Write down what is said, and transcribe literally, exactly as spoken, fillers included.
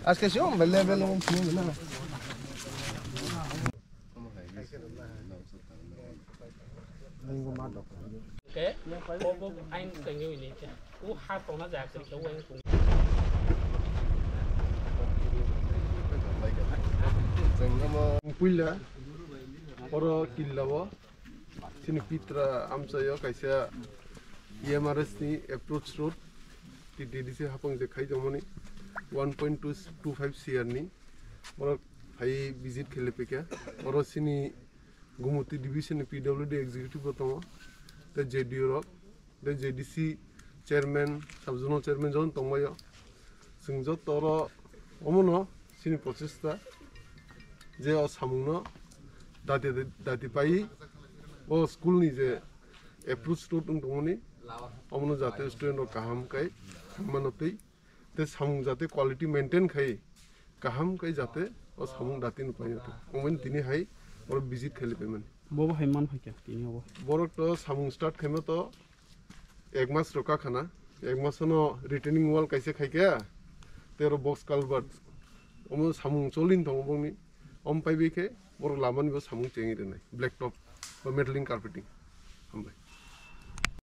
Aske sio bele bele mo phone na. Ke, bo, bo, ain tengyo ini ke. U ha tona ja ke, ke, u ain tong. Puila, oro killa bo. Chini pitra amchaio kaisa E M R S ni approach road, T T D C hapang je khai tongmani one point two two five C R ni. Borok phai visit khe lephaikha. Oro chini Gumoti division ni P W D executive bo tongo, tei J D O rok, tei J D C chairman, sub zonal chairman jon tongbaio. Chwng joto oro omono chini prochesta je o samungno dati, dati pai o school ni je approach road wng tongmani, omono jate student rok kaham kai thangmano twi, tei samung jate quality maintain khai kaham kai jate o samung dati no pai tong. Omo tini hai oro visit khai paimani. Bobo hai man phaikha tini obo. Borok to samung start khaima to ek mas rok kakhana, ek mas no retaining wall kaisa khaikha, tei oro box culvert, omo samung cholin tongo bongni, om paibai khe borok lamani bo samung chengwi rwnai, black top ba metallic carpeting. Hambai.